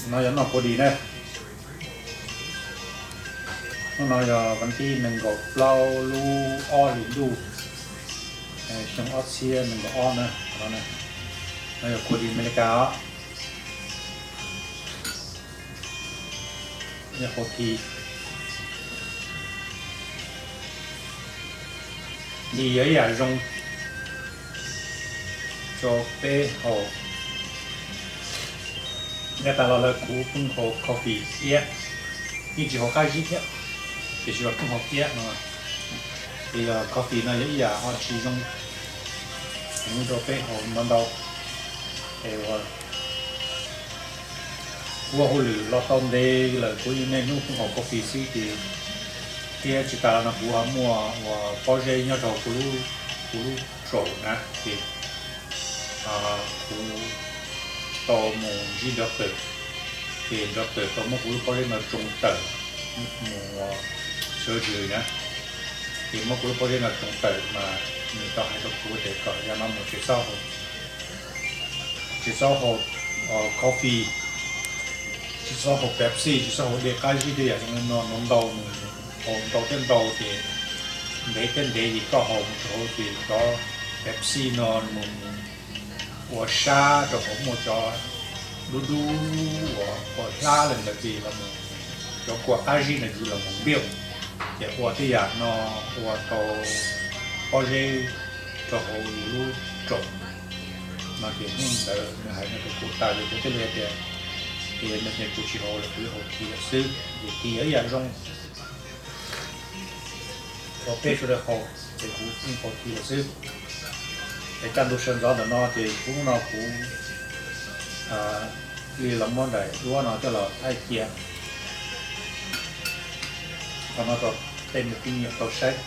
No yog noj kua dis na. Hnub no yog vas thib nees nkaum plaub lub ob hlis ntuj, xyoo ob txhiab nees nkaum ob na. No yog kua dis Amelikas os. Yog kua dis, dis yog ib yam zoo rau peb haus. Yav tas los lawm kuv pheej haus coffee iab, yeej tsis haus qab zib thiab, tiam sis mas pheej haus iab no. Ces yog coffee no yog ib yam ho tsis zoo heev rau peb haus ntau ntau. Es ua, ua hauj lwm los tau ntev lawm kuv yeej niaj hnub pheej haus coffee xwb ces thiab tsis tas no kuv ho muaj ua pob zeb nyob rau kuv lub, kuv lub tsaum na ces kuv tau mus ntsib doctor, ces doctor tau muab kuv lub pob zeb no tsoo tawm mus surgery na. Ces muab kuv lub pob zeb no tsoo tawm mas nws tau hais rau kuv tias kom yog no mus tsis txhob haus, tsis txhob haus coffee, tsis txhob haus Pepsi, tsis txhob haus dej qab zib tej yam zoo li no ntau ntau, mus haus ntau thiab ntau ces ntev thiab ntev ces koj haus mus rau hauv ces cov Pepsi no mus ua sab rau hauv, muaj cov dub dub uas ua hlab li ntawd ces los mus cov kua qab zib no ces los mus npiaj, ces ua tej yam no ua tau pob zeb rau hauv yus lub tsaum no ces hnub ntawd nws hais no rau kuv tas li kuv thiaj li hais tias, ces no ces kuv tsis haus lawm, kuv yuav haus kis lawm xwb. Ces kis yog ib yam zoo rau peb sawv daws haus, ces kuv yeej haus kis lawm xwb. Es kaj ntug sawv ntxov ntawm no ces hnub no kuv li los muab daim duab no coj los thaij cia qhov no rau tej me phooj ywg tau saib.